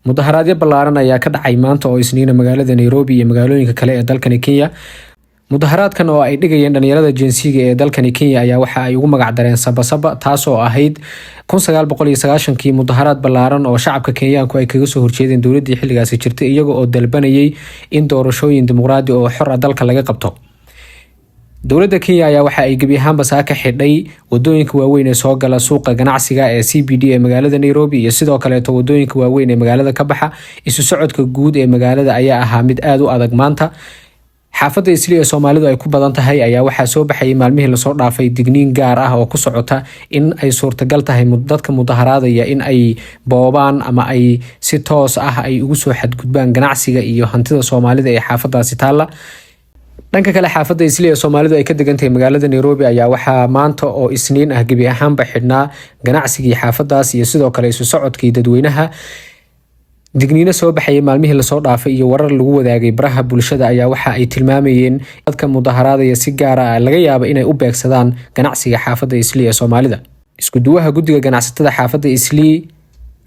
Mudaharaadyo ballaaran ayaa ka dhacay maanta oo Isniina magaalada Nairobi iyo magaalooyinka kale ee dalkani Kenya. Mudaharaadkan oo ay dhigayeen dhalinyarada Gen Z-ga ee dalkani Kenya ayaa waxa ay ugu magac dareen Saba Saba, taasoo ahayd 1990kii mudaharaad ballaaran oo shacabka Kenyaanku ay kaga soo horjeedeen dowladii xilligaasi jirtay, iyaga oo dalbanayay in doorashooyin dimuqraadi oo xor ah dalka laga qabto. Dowladda Kenya ayaa waxa ay gebi ahaanba saaka xidhay wadooyinka waaweyn ee soo gala suuqa ganacsiga ee CBD ee magaalada Nairobi iyo sidoo kaleeto wadooyinka waaweyn ee magaalada ka baxa. Isu socodka guud ee magaalada ayaa ahaa mid aada u adag maanta. Xaafadda Islii ee Soomaalidu ay ku badan tahay ayaa waxaa soo baxayay maalmihii lasoo dhaafay digniin gaar ah oo ku socota in ay suurtagal tahay dadka mudaharaadaya in ay boobaan ama ay si toos ah ay ugu soo xadgudbaan ganacsiga iyo hantida Soomaalida ee xaafadaasi taalla. Dhanka kale, xaafadda Islii ee Soomaalidu ay ka degan tahay magaalada Nairobi ayaa waxaa maanta oo Isniin ah gebi ahaanba xidhnaa ganacsigii xaafadaas iyo sidoo kale isu socodkii dadweynaha. Digniino soo baxayay maalmihii lasoo dhaafay iyo warar lagu wadaagay baraha bulshada ayaa waxa ay tilmaamayeen dadka mudaharaadaya si gaara ah laga yaabo inay u beegsadaan ganacsiga xaafadda Islii ee Soomaalida. Isku-duwaha guddiga ganacsatada xaafadda Islii,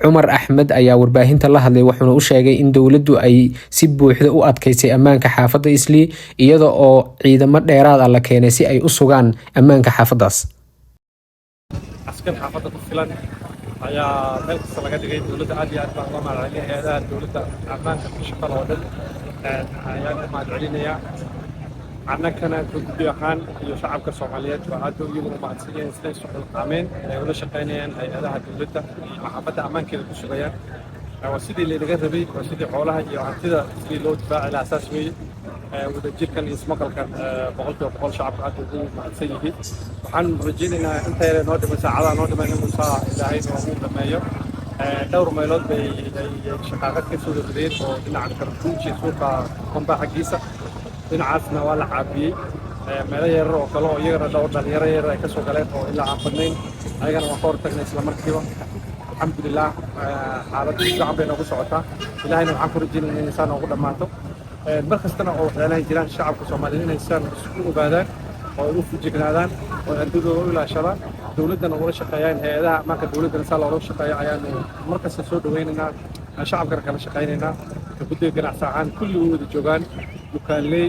Cumar Axmed, ayaa warbaahinta la hadlay, wuxuuna u sheegay in dowladdu ay si buuxda u adkeysay ammaanka xaafadda Islii, iyada oo ciidamo dheeraad ah la keenay si ay u sugaan ammaanka xaafaddaas. Askar xaafadda ku filan ayaa meel kasta laga dhigay. Dowladda aad iyo aad baan uga mahad celinaya. Hay-adaha dowladda ammaanka ku shaqada oo dhan ayaan u mahad celinayaa. Annagana guddi ahaan iyo shacabka Soomaaliyeed waa aad bay iyaguna mahadsan yihiin siday isu xilqaameen ay ula shaqaynayaan hay-adaha dowladda oo xaafadda ammaankeeda ku sugayaan. Waa sidii laynaga rabay, waa sidii xoolaha iyo hantida sidii loo difaaci lahaa, saas weeye. Wadajirkan iyo ismaqalkan 100% shacabka aad ugu mahadsan yihiin. Waxaan rajaynaynaa inta yare noo dhiman, saacadaha noo dhiman, inuu saa Ilaahay noogu dhameeyo. Dhowr meelood bay ay shaqaaqad ka soo rideen oo dhinaca Kartuuji, suuqa Komba xaggiisa, dhinacaasna waa la caabiyey. Meelo yarar oo kale oo iyagana dhowr dhalinyaro yarar ay ka soo galeen oo ilaa aan badnayn, ayagana waan ka hortagnay isla markiiba. Alxamdulilah, xaaladdu si fiican bay noogu socotaa. Ilaahayna waxaan ku rajaynayna inay saa noogu dhammaato. Mar kastana oo waxyaalahay jiraan, shacabka Soomaaliyeed inay saan isku ogaadaan oo ay u fujignaadaan oo ay hantidooda u ilaashadaan, dowladdana ula shaqeeyaan, hay-adaha ammaanka dowladdana saa loola shaqeeyo ayaanu mar kasta soo dhawaynaynaa, shacabkana kala shaqaynaynaa. Guddiga ganacsi ahaan kulli way wada joogaan, dukaanley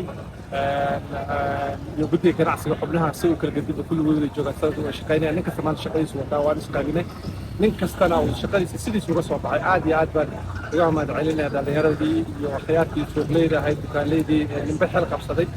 iyo guddiga ganacsiga xubnaha si u kala gediba kulli way wada joogaan, sidaas way shaqaynayaan. Nin kasta maanta shaqadiisu wataa, waan isqaybinay, nin kastana uu shaqadiisa sidiisa uga soo baxay. Aad iyo aad baan uga mahad celinaya dhallinyaradii iyo akhyaartii suuqleyda ahayd, dukaanleydii, ninba xel qabsaday.